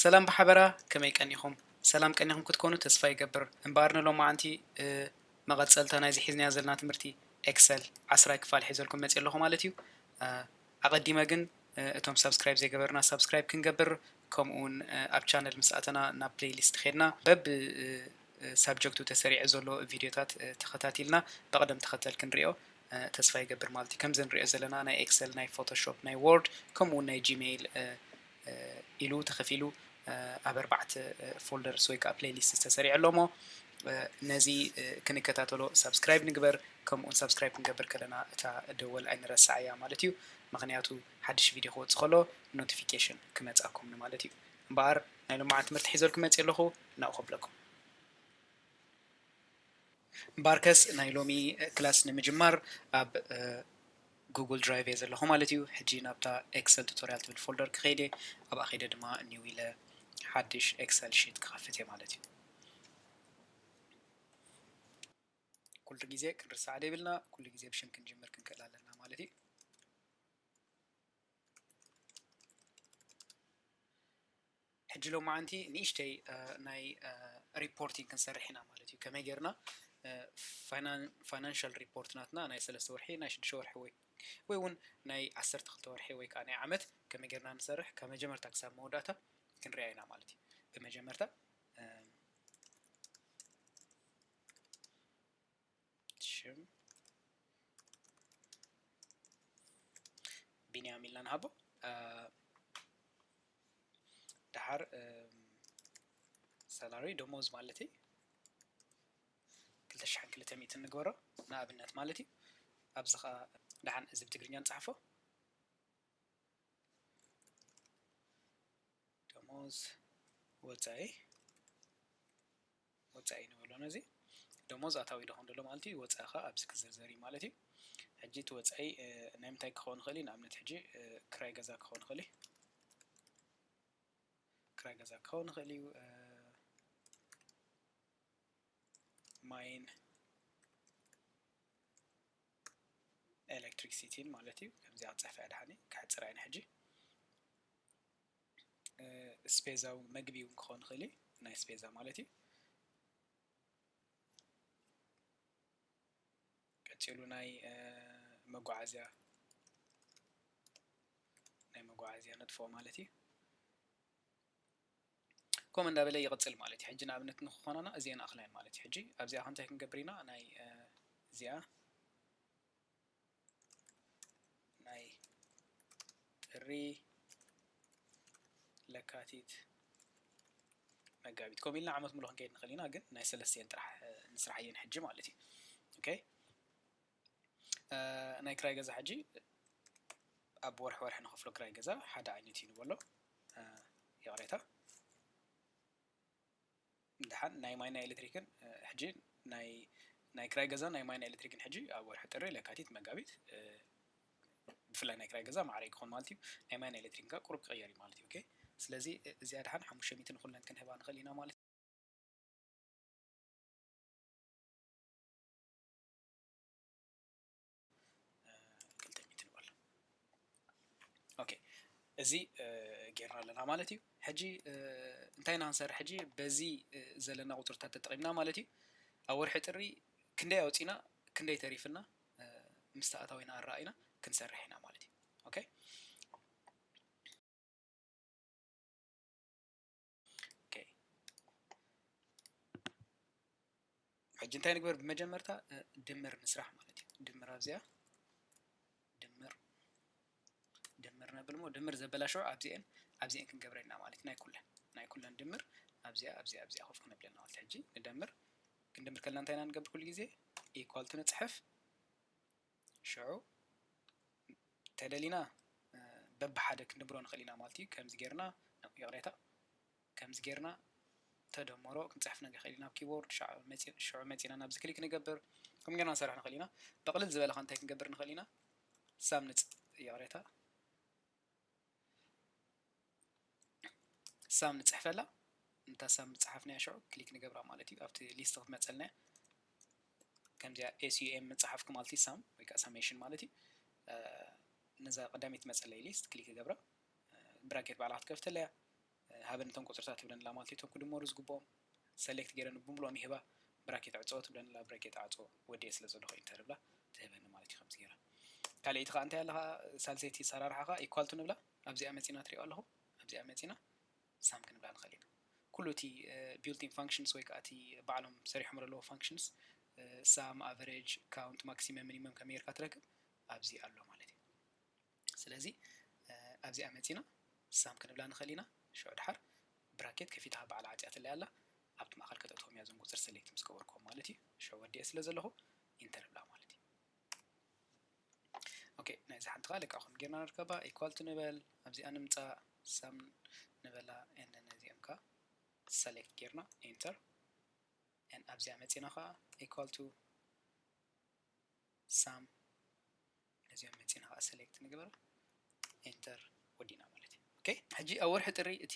ሰላም ብሓበራ፣ ከመይ ቀኒኹም? ሰላም ቀኒኹም ክትኮኑ ተስፋ ይገብር። እምበኣር ንሎማዓንቲ፣ እ፣ መቐጸልታ ናይዚ ሒዝናዮ ዘለና ትምህርቲ ኤክሰል ዓስራይ ክፋል ሒዘልኩም መጺእ ኣለኹ ማለት እዩ። እ፣ ኣቐዲመ ግን፣ እ፣ እቶም ሳብስክራይብ ዘይገበርና ሳብስክራይብ ክንገብር፣ ከምኡ እውን፣ እ፣ ኣብ ቻነል ምስ ኣተና ናብ ፕሌይሊስት ኸድና በብ፣ እ፣ እ፣ ሳብጀክቱ ተሰሪዑ ዘሎ ቪድዮታት፣ እ፣ ተኸታቲልና ብቕደም ተኸተል ክንሪኦ፣ እ፣ ተስፋ ይገብር ማለት እዩ። ከምዚ ንሪኦ ዘለና ናይ ኤክሰል፣ ናይ ፎቶሾፕ፣ ናይ ወርድ፣ ከምኡ እውን ናይ ጂሜይል፣ እ፣ እ፣ ኢሉ ተኸፊሉ፣ እ፣ ኣብ ኣርባዕተ፣ እ፣ ፎልደርስ ወይ ከዓ ፕሌይሊስት ተሰሪዑ ኣሎ እሞ፣ እ፣ ነዚ፣ እ፣ ክንከታተሎ ሳብስክራይብ ንግበር። ከምኡውን ሳብስክራይብ ክንገብር ከለና እታ ደወል ኣይንረስዓያ ማለት እዩ። ምኽንያቱ ሓድሽ ቪድዮ ክወጽእ ከሎ ኖቲፊኬሽን ክመጽኣኩም ንማለት እዩ። እምበኣር ናይ ሎማዓንቲ ትምህርቲ ሒዘልኩም መጽእ ኣለኹ፣ ናብኡ ከብለኩም። እምበኣርከስ ናይ ሎሚ ክላስ ንምጅማር ኣብ፣ እ፣ ጉግል ድራይቭ እየ ዘለኹ ማለት እዩ። ሕጂ ናብታ ኤክሰል ቱቶሪያል ትብል ፎልደር ክኸይድ እየ። ኣብኣ ከይደ ድማ ኒው ኢለ ሓድሽ ኤክሰል ሺት ክኸፍት እየ ማለት እዩ። ኩሉ ግዜ ክንርስዓ ዘይብልና፣ ኩሉ ግዜ ብሽም ክንጅምር ክንክእል ኣለና ማለት እዩ። ሕጂ ሎማዓንቲ ንእሽተይ፣ እ፣ ናይ፣ እ፣ ሪፖርቲንግ ክንሰርሕ ኢና ማለት እዩ። ከመይ ጌርና፣ እ፣ ፋይናን-፣ ፋይናንሻል ሪፖርት ናትና ናይ ሰለስተ ወርሒ፣ ናይ ሽዱሽተ ወርሒ ወይ፣ ወይ እውን ናይ ዓሰርተ ክልተ ወርሒ ወይ ከዓ ናይ ዓመት ከመይ ጌርና ንሰርሕ ካብ መጀመርታ ክሳብ መወዳእታ ክንሪኣ ኢና ማለት እዩ። ብመጀመርታ፣ እ፣ ሽም ቢንያም ኢልና ንሃቦ። እ፣ ደሓር፣ እ፣ ሳላሪ ደሞዝ ማለት እዩ። ክልተ ሽሕን ክልተ ሚእትን ንግበሮ ንኣብነት ማለት እዩ። ኣብዚ ኸዓ ደሓን እዚ ብትግርኛ ንጽሓፎ። ደሞዝ ወጻኢ፣ ወጻኢ ንበሎ ነዚ። ደሞዝ ኣታዊ ዶ ኾን ዘሎ ማለት እዩ፣ ወጻኢ ኸዓ ኣብዚ ክዝርዘር እዩ ማለት እዩ። ሕጂ እቲ ወጻኢ፣ እ፣ ናይ ምንታይ ክኸውን ይኽእል እዩ? ንኣብነት ሕጂ፣ እ፣ ክራይ ገዛ ክኸውን ይኽእል እዩ። ክራይ ገዛ ክኸውን ይኽእል እዩ። እ፣ ማይን ኤሌክትሪክሲቲን ማለት እዩ። ከምዚኣ ክጽሕፋ እየ ደሓኒ፣ ከሕጽራ እየ ንሕጂ። እ፣ ስፔዛ እውን መግቢ እውን ክኸውን ይኽእል እዩ፣ ናይ ስፔዛ ማለት እዩ። ቀጺሉ ናይ፣ እ፣ መጓዓዝያ፣ ናይ መጓዓዝያ ነጥፍኦ ማለት እዩ። ከምኡ እንዳበለ ይቕጽል ማለት እዩ። ሕጂ ንኣብነት ንክኾናና እዚአን ኣኽላይን ማለት እዩ። ሕጂ ኣብዚኣ ከ እንታይ ክንገብር ኢና? ናይ፣ እ፣ እዚኣ ናይ ጥሪ፣ ለካቲት፣ መጋቢት ከምኡ ኢልና ዓመት ሙሉእ ክንከይድ ንኽእል ኢና፣ ግን ናይ ሰለስቲአን ጥራሕ፣ እ፣ ንስራሐየን ሕጂ ማለት እዩ። ኦኬ። እ፣ ናይ ክራይ ገዛ ሕጂ ኣብ ወርሒ ወርሒ ንኸፍሎ ክራይ ገዛ ሓደ ዓይነት እዩ ንበሎ። እ፣ ይቕሬታ። ደሓን ናይ ማይ ናይ ኤሌክትሪክን፣ እ፣ ሕጂ ናይ፣ ናይ ክራይ ገዛ ናይ ማይ ናይ ኤሌክትሪክን ሕጂ ኣብ ወርሒ ጥሪ፣ ለካቲት፣ መጋቢት፣ እ፣ ብፍላይ ናይ ክራይ ገዛ ማዕረ ክኾን ማለት እዩ። ናይ ማይ ናይ ኤሌክትሪክን ከኣ ቁሩብ ክቕየር እዩ ማለት እዩ። ኦኬ። ስለዚ፣ እ፣ እዚኣ ደሓን ሓሙሽተ ሚእቲ ንኹለን ክንህባ ንኽእል ኢና ማለት እዩ። እ፣ ክልተ ሚእቲ ንበል። ኦኬ፣ እዚ፣ እ፣ ጌርና ኣለና ማለት እዩ። ሕጂ፣ እ፣ እንታይ ኢና ክንሰርሕ? ሕጂ በዚ፣ እ፣ ዘለና ቁጽርታት ተጠቒምና ማለት እዩ። ኣብ ወርሒ ጥሪ ክንደይ ኣውጺና፣ ክንደይ ተሪፍና፣ እ፣ ምስቲ ኣታዊና ኣረኣኢና ክንሰርሕ ኢና ማለት እዩ። ኦኬ። ኦኬ። ሕጂ እንታይ ንግበር? ብመጀመርታ፣ እ፣ ድምር ንስራሕ ማለት እዩ። ድምር ኣብዚኣ፣ ድምር፣ ድምር ነብል እሞ፣ ድምር ዘበላሽዖ ኣብዚአን፣ ኣብዚአን ክንገብረን ኢና ማለት እዩ። ናይ ኩለን፣ ናይ ኩለን ድምር ኣብዚኣ፣ ኣብዚኣ፣ ኣብዚኣ ኮፍ ክነብለን ማለት እዩ። ሕጂ ንደምር፣ ክንድምር ከለና እንታይ ኢና ንገብር? ኩሉ ግዜ ኢኳል ቱ ንጽሕፍ፣ ሽዑ ተደሊና፣ እ፣ በብሓደ ክንድምሮ ንኽእል ኢና ማለት እዩ። ከምዚ ጌርና፣ ይቕሬታ፣ ከምዚ ጌርና ተደመሮ ክንጽሕፍ ንኽእል ኢና ኣብ ኪቦርድ። ሽዑ መጺ-፣ ሽዑ መጺና ናብዚ ክሊክ ንገብር። ከምኡ ጌርና ንሰርሕ ንኽእል ኢና። ብቕልል ዝበለ ኸ እንታይ ክንገብር ንኽእል ኢና? ሳም ንጽ-፣ ይቕሬታ። ሳም ንጽሕፈላ። እንታ ሳም ዝጸሓፍናያ ሽዑ ክሊክ ንገብራ ማለት እዩ። ኣብቲ ሊስት ክትመጸልና እያ። ከምዚኣ ኤስ ዩ ኤም ምጽሓፍኩ ማለት እዩ፣ ሳም ወይ ከዓ ሳሜሽን ማለት እዩ። እ፣ ነዛ ቀዳመይቲ ትመጸለይ ሊስት ክሊክ ይገብራ። እ፣ ብራኬት ባዕላ ክትከፍተላ እያ። እ፣ ሃበኒ እቶም ቁፅርታት ትብለኒ ኣላ ማለት እዩ። እቶም ክድመሩ ዝግብኦም select ገይረ ንብምልኦም ይህባ። bracket ዕፅዎ ትብለኒ ኣላ፣ bracket ዓፅዎ ወዲኤ ስለ ዘለኹ enter እብላ ትህበኒ ማለት እዩ። ከምዚ ገይራ ካልኣይቲ ከዓ እንታይ ኣለኻ? ሳልሰይቲ ኣሰራርሓ ከዓ equal to ንብላ። ኣብዚኣ መፂና ትሪኦ ኣለኹ። ኣብዚኣ መፂና sum ክንብላ ንኽእል ኢና። ኩሉ እቲ built-in functions ወይ ከዓ እቲ ባዕሎም ሰሪሖም ዘለዉ functions፣ sum፣ average፣ count፣ maximum፣ minimum ከመይ ጌርካ ትረክብ ኣብዚ ኣሎ ማለት እዩ። ስለዚ ኣብዚኣ መፂና sum ክንብላ ንኽእል ኢና። ሽዑ ድሓር bracket ከፊታ በዓል ዓፅያትለይ ኣላ ኣብቲ ማእኸል ከተእትዎም እያ እዞም ቁፅሪ select ምስ ገበርክዎም ማለት እዩ። ሽዑ ወዲኤ ስለ ዘለኹ enter እብላ ማለት እዩ። ኦኬ፣ ናይዚ ሓንቲ ከዓ ልክዕ ከምኡ ጌርና ንርከባ። Equal to ንበል፣ ኣብዚኣ ንምፃእ sum ንበላ and ነዚኦም ከዓ select ጌርና enter። And ኣብዚኣ መፂና ከዓ equal to sum ነዚኦም መፂና ከዓ select ንግበራ enter ወዲና ማለት እዩ። ኦኬ፣ ሕጂ ኣብ ወርሒ ጥሪ እቲ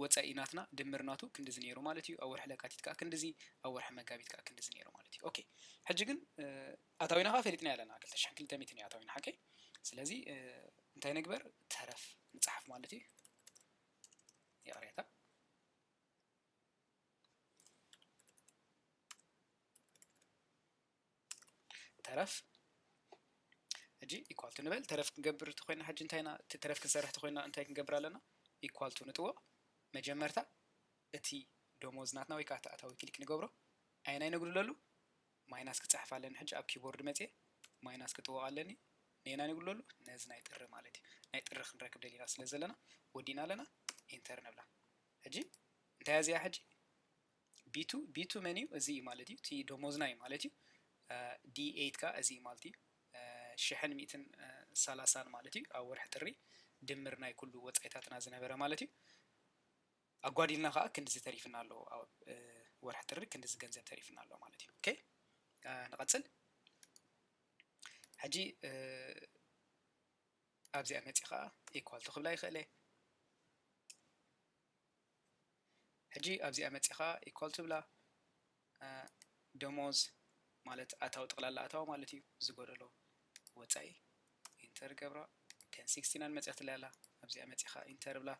ወፃኢ ናትና ድምር ናቱ ክንድዚ ነይሩ ማለት እዩ። ኣብ ወርሒ ለካቲት ከዓ ክንድዚ፣ ኣብ ወርሒ መጋቢት ከዓ ክንድዚ ነይሩ ማለት እዩ። ኦኬ፣ ሕጂ ግን ኣታዊና ከዓ ፈሊጥና ኣለና ክልተ ሽሕን ክልተ ሚእትን እዩ ኣታዊና ሓቀይ። ስለዚ እንታይ ንግበር? ተረፍ ንፅሓፍ ማለት እዩ። ይቕሬታ፣ ተረፍ ሕጂ equal to ንበል። ተረፍ ክንገብር ተኮይና ሕጂ እንታይ ኢና፣ እቲ ተረፍ ክንሰርሕ ተኮይና እንታይ ክንገብር ኣለና? Equal to ንጥዎ። መጀመርታ እቲ ደሞዝ ናትና ወይ ከዓ እቲ ኣታዊ ክሊክ ንገብሮ። ኣየናይ ነጉድለሉ? ማይናስ ክፅሕፍ ኣለኒ። ሕጂ ኣብ ኪቦርድ መፅየ ማይናስ ክጥወቕ ኣለኒ። ነየናይ ነጉድለሉ? ነዚ ናይ ጥሪ ማለት እዩ። ናይ ጥሪ ክንረክብ ደሊና ስለ ዘለና ወዲና ኣለና። enter ንብላ። ሕጂ እንታይ እዚኣ ሕጂ? ቢ ቱ፣ ቢ ቱ መን እዩ? እዚ እዩ ማለት እዩ። እቲ ደሞዝና እዩ ማለት እዩ። ዲ ኤይት ከዓ እዚ እዩ ማለት እዩ። ሽሕን ሚእትን ሰላሳን ማለት እዩ። ኣብ ወርሒ ጥሪ ድምር ናይ ኩሉ ወፃኢታትና ዝነበረ ማለት እዩ። ኣጓዲልና ከዓ ክንድዚ ተሪፍና ኣሎ። ኣብ ወርሒ ጥሪ ክንድዚ ገንዘብ ተሪፍና ኣሎ ማለት እዩ። ኦኬ፣ ንቐፅል። ሕጂ ኣብዚኣ መፂ ከዓ equal to ክብላ ይኽእለ። ሕጂ ኣብዚኣ መፂኻ equal to ብላ። ደሞዝ ማለት ኣታዊ፣ ጠቕላላ ኣታዊ ማለት እዩ። ዝጎደሎ ወፃኢ enter ገብራ። ቴን ሲክስቲን መፂኣትለይ ኣላ። ኣብዚኣ መፂኻ enter ብላ።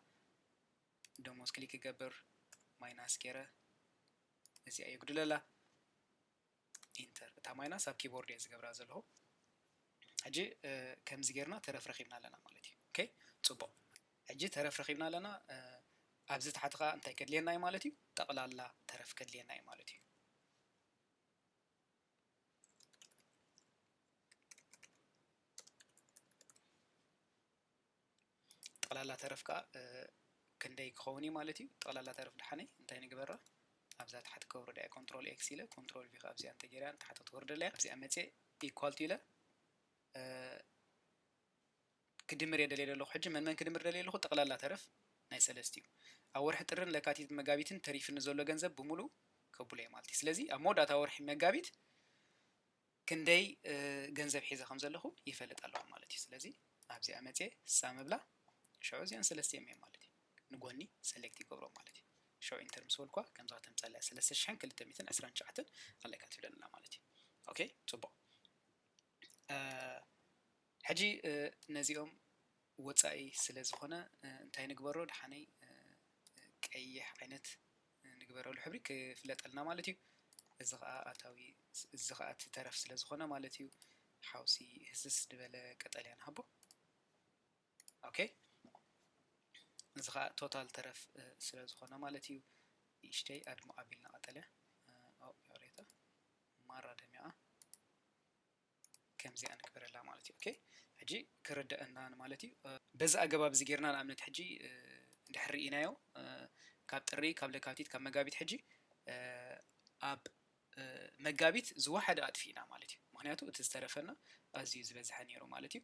ደሞዝ ክሊክ ይገብር። ማይናስ ገይረ እዚኣ የጉድለላ። enter። እታ ማይናስ ኣብ ኪቦርድ እየ ዝገብራ ዘለኹ። ሕጂ ከምዚ ጌርና ተረፍ ረኺብና ኣለና ማለት እዩ። ኦኬ፣ ፅቡቕ። ሕጂ ተረፍ ረኺብና ኣለና። ኣብዚ ታሕቲ ኸዓ እንታይ ከድልየና እዩ ማለት እዩ? ጠቕላላ ተረፍ ከድልየና እዩ ማለት እዩ። ጠቕላላ ተረፍ ከዓ ክንደይ ክኸውን እዩ ማለት እዩ? ጠቕላላ ተረፍ ድሓነይ እንታይ ንግበራ? ኣብዛ ታሕቲ ከውርዳ እየ። ኮንትሮል ኤክስ ኢለ፣ ኮንትሮል ቪ ከዓ ኣብዚኣ እንተገይራ ንታሕቲ ክትወርደላ እያ። ኣብዚኣ መፅየ equal to ኢለ ክድምር እየ ደልየ ዘለኹ። ሕጂ መን መን ክድምር ደልየ ኣለኹ? ጠቕላላ ተረፍ ናይ ሰለስቲኡ። ኣብ ወርሒ ጥርን ለካቲት መጋቢትን ተሪፍኒ ዘሎ ገንዘብ ብምሉእ ከብሎ እየ ማለት እዩ። ስለዚ ኣብ መወዳእታ ወርሒ መጋቢት ክንደይ ገንዘብ ሒዘ ከም ዘለኹ ይፈልጥ ኣለኹ ማለት እዩ። ስለዚ ኣብዚኣ መፅየ sum እብላ፣ ሽዑ እዚኣን ሰለስቲኦም እዮም ማለት እዩ። ንጎኒ ሰሌክት ይገብሮ ማለት እዩ። ሽዑ ኢንተር ምስ በልኳ ከምዛ ከተምፀላ ሰለስተ ሽሕን ክልተ ሚእትን ዕስራን ትሽዓተን ኣለካ ትብለና ማለት እዩ። ኦኬ፣ ፅቡቕ። ሕጂ ነዚኦም ወፃኢ ስለ ዝኾነ እንታይ ንግበሮ? ድሓነይ ቀይሕ ዓይነት ንግበረሉ ሕብሪ ክፍለጠልና ማለት እዩ። እዚ ከዓ ኣታዊ፣ እዚ ከዓ እቲ ተረፍ ስለ ዝኾነ ማለት እዩ። ሓውሲ ህስስ ዝበለ ቀጠልያ ንሃቦ። ኦኬ፣ እዚ ከዓ ቶታል ተረፍ ስለ ዝኾነ ማለት እዩ። ንእሽተይ ኣድምቕ ኣቢልና ቀጠልያ፣ ይቕሬታ፣ ማራ ደሚቓ። ከምዚኣ ንግበረላ ማለት እዩ። ኦኬ፣ ሕጂ ክርደአና ማለት እዩ። በዚ ኣገባብ እዚ ጌርና ንኣብነት ሕጂ እንድሕር ርኢናዮ ካብ ጥሪ፣ ካብ ለካቲት፣ ካብ መጋቢት ሕጂ ኣብ መጋቢት ዝወሓደ ኣጥፊእና ማለት እዩ። ምክንያቱ እቲ ዝተረፈና ኣዝዩ ዝበዝሐ ነይሩ ማለት እዩ።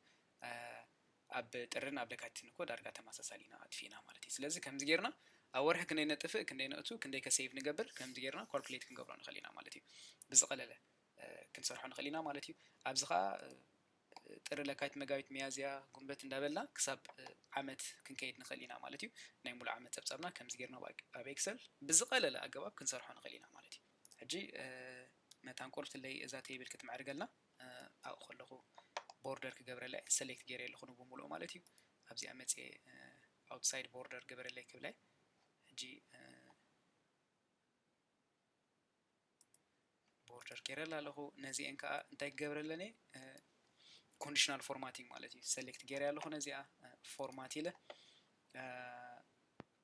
ኣብ ጥርን ኣብ ለካቲትን እኮ ዳርጋ ተመሳሳሊ ኢና ኣጥፊእና ማለት እዩ። ስለዚ ከምዚ ጌርና ኣብ ወርሒ ክንደይ ነጥፍእ፣ ክንደይ ነእቱ፣ ክንደይ ከ ሴቭ ንገብር፣ ከምዚ ጌርና ካልኩሌት ክንገብሮ ንኽእል ኢና ማለት እዩ። ብዝቐለለ ክንሰርሖ ንኽእል ኢና ማለት እዩ። ኣብዚ ኸዓ ጥሪ፣ ለካቲት፣ መጋቢት፣ ሚያዝያ፣ ጉንበት እንዳበልና ክሳብ ዓመት ክንከይድ ንኽእል ኢና ማለት እዩ። ናይ ሙሉእ ዓመት ጸብጻብና ከምዚ ጌርና ኣብ ኤክሰል ብዝቐለለ ኣገባብ ክንሰርሖ ንኽእል ኢና ማለት እዩ። ሕጂ መታን ቁርብትለይ እዛ ቴብል ክትምዕርገልና ኣብኡ ከለኹ ቦርደር ክገብረላ እየ፣ ሰሌክት ገይረ ኣለኹ ንብምሉኡ ማለት እዩ። ኣብዚኣ መፅየ ኣውትሳይድ ቦርደር ግበረለይ ክብላ እየ። ሕጂ border ገይረላ ኣለኹ። ነዚአን ከዓ እንታይ ክገብረለን እየ? Conditional formatting ማለት እዩ። Select ገይረ ኣለኹ ነዚኣ format ኢለ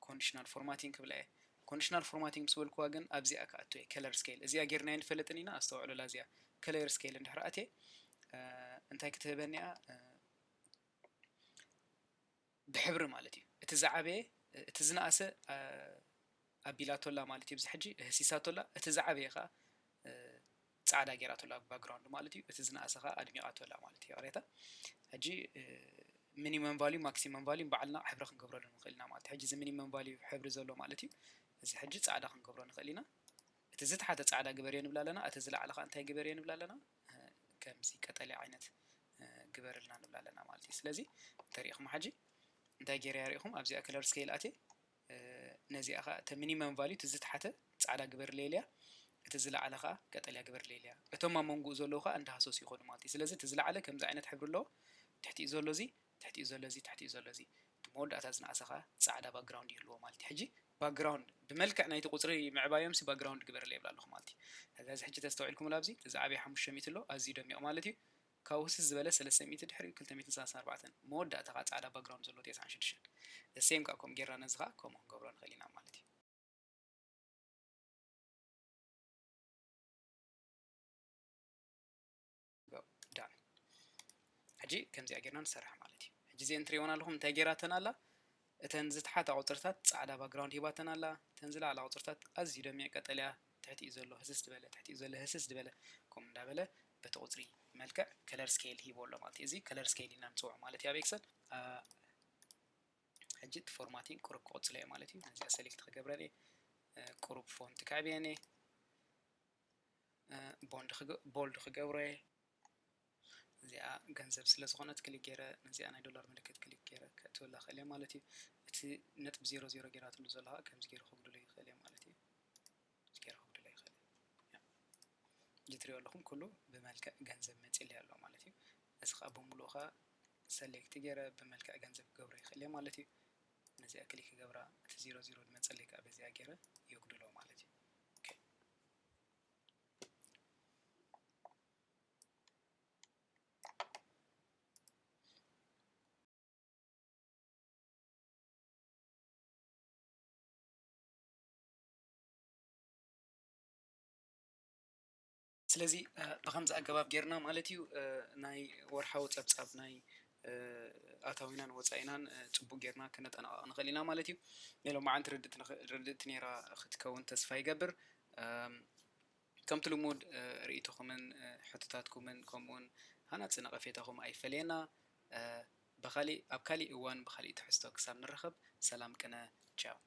conditional formatting ክብላ እየ። Conditional formatting ምስ በልኩዋ ግን ኣብዚኣ ክኣቱ እየ። Color scale እዚኣ ጌርና ኣይንፈልጥን ኢና። ኣስተውዕሉላ እዚኣ color scale እንድሕር ኣትየ እንታይ ክትህበኒ እያ? ብሕብሪ ማለት እዩ። እቲ ዝዓበየ እቲ ዝነኣሰ ኣቢላቶላ ማለት እዩ። ኣብዚ ሕጂ ህሲሳቶላ እቲ ዝዓበየ ከዓ ፃዕዳ ጌራቶላ background ማለት እዩ። እቲ ዝነኣሰ ከዓ ኣድሚቓቶላ ማለት እዩ። ይቕሬታ። ሕጂ minimum value maximum value ባዕልና ሕብሪ ክንገብረሉ ንኽእል ኢና ማለት እዩ። ሕጂ እዚ minimum value ሕብሪ ዘሎ ማለት እዩ። እዚ ሕጂ ፃዕዳ ክንገብሮ ንኽእል ኢና። እቲ ዝተሓተ ፃዕዳ ግበርዮ ንብላ ኣለና። እቲ ዝለዓለ ከዓ እንታይ ግበርዮ ንብላ ኣለና? ከምዚ ቀጠልያ ዓይነት ግበርልና ንብላ ኣለና ማለት እዩ። ስለዚ እንተሪኢኹም ሕጂ እንታይ ገይረ ሪኢኹም ኣብዚኣ color scale ኣትየ ነዚኣ ከዓ እቲ minimum value እቲ ዝተሓተ ፃዕዳ ግበርለይ ኢለያ፣ እቲ ዝለዓለ ከዓ ቀጠልያ ግበርለይ ኢለያ። እቶም ኣብ መንጎኡ ዘለዉ ከዓ እንዳሃሰሱ ይኾኑ ማለት እዩ። ስለዚ እቲ ዝለዓለ ከምዚ ዓይነት ሕብሪ ኣለዎ፣ ትሕቲኡ ዘሎ እዚ፣ ትሕቲኡ ዘሎ እዚ፣ ትሕቲኡ ዘሎ እዚ፣ እቲ መወዳእታ ዝነኣሰ ከዓ ፃዕዳ background ይህልዎ ማለት እዩ። ሕጂ background ብመልክዕ ናይቲ ቁፅሪ ምዕባዮም ሲ background ግበርለይ ይብላ ኣለኹ ማለት እዩ። ሕዚ ሕጂ ተስተውዒልኩም ኣብዚ እቲ ዝዓበየ ሓሙሽተ ሚእቲ ኣሎ፣ ኣዝዩ ደሚቕ ማለት እዩ። ካብኡ ህስስ ዝበለ ሰለስተ ሚእቲ፣ ድሕሪኡ ክልተ ሚእትን ሰላሳን ኣርባዕተን፣ መወዳእታ ከዓ ፃዕዳ background ዘለዎ ተስዓን ሽዱሽተን። The same ከዓ ከምኡ ጌርና ነዚ ከዓ ከምኡ ክንገብሮ ንኽእል ኢና ማለት እዩ። Done። ሕጂ ከምዚኣ ጌርና ንሰርሕ ማለት እዩ። ሕጂ እዚአን ትሪእወን ኣለኹም እንታይ ጌራተን ኣላ? እተን ዝተሓታ ቁፅርታት ፃዕዳ background ሂባተን ኣላ። እተን ዝለዓላ ቁፅርታት ኣዝዩ ደሚቕ ቀጠልያ፣ ትሕቲኡ ዘሎ ህስስ ዝበለ፣ ትሕቲኡ ዘሎ ህስስ ዝበለ፣ ከምኡ እንዳበለ በቲ ቁፅሪ መልክዕ color scale ሂቦ ኣሎ ማለት እዩ። እዚ color scale ኢልና ንፅውዖ ማለት እዩ ኣብ ኤክሰል። ሕጂ እቲ formatting ቁሩብ ክቕፅሎ እየ ማለት እዩ። ነዚኣ select ክገብረን እየ። ቁሩብ font ከዕብየን እየ። Bold ክገብሮ እየ። እዚኣ ገንዘብ ስለ ዝኾነት click ገይረ ነዚኣ ናይ ዶላር ምልክት click ገይረ ከእትወላ ክእል እየ ማለት እዩ። እቲ ነጥቢ ዜሮ ዜሮ ጌራትሉ ዘለኻ ከምዚ ገይረ ከጉድሎ ይኽእል እየ ማለት እዩ። ከምዚ ገይረ ከጉድሎ ይኽእል እየ። እዚ ትሪኦ ኣለኹም ኩሉ ብመልክዕ ገንዘብ መፂለይ ኣሎ ማለት እዩ። እዚ ከዓ ብምሉኡ ከዓ select ገይረ ብመልክዕ ገንዘብ ክገብሮ ይኽእል እየ ማለት እዩ። ነዚኣ click ክገብራ እቲ ዜሮ ዜሮ ዝመፀለይ ከዓ በዚኣ ገይረ የጉድሎ ማለት እዩ። ስለዚ ብከምዚ ኣገባብ ጌርና ማለት እዩ ናይ ወርሓዊ ፀብፃብ ናይ ኣታዊናን ወፃኢናን ፅቡቅ ጌርና ክነጠናቐቕ ንኽእል ኢና ማለት እዩ። ናይ ሎማዓንቲ ርድእቲ ነይራ ክትከውን ተስፋ ይገብር። ከምቲ ልሙድ ርእይቶኹምን ሕቶታትኩምን ከምኡውን ሃናፂ ነቐፌታኹም ኣይፈለየና። ብካሊእ ኣብ ካሊእ እዋን ብካሊእ ትሕዝቶ ክሳብ ንራኸብ ሰላም ቅነ። ቻው።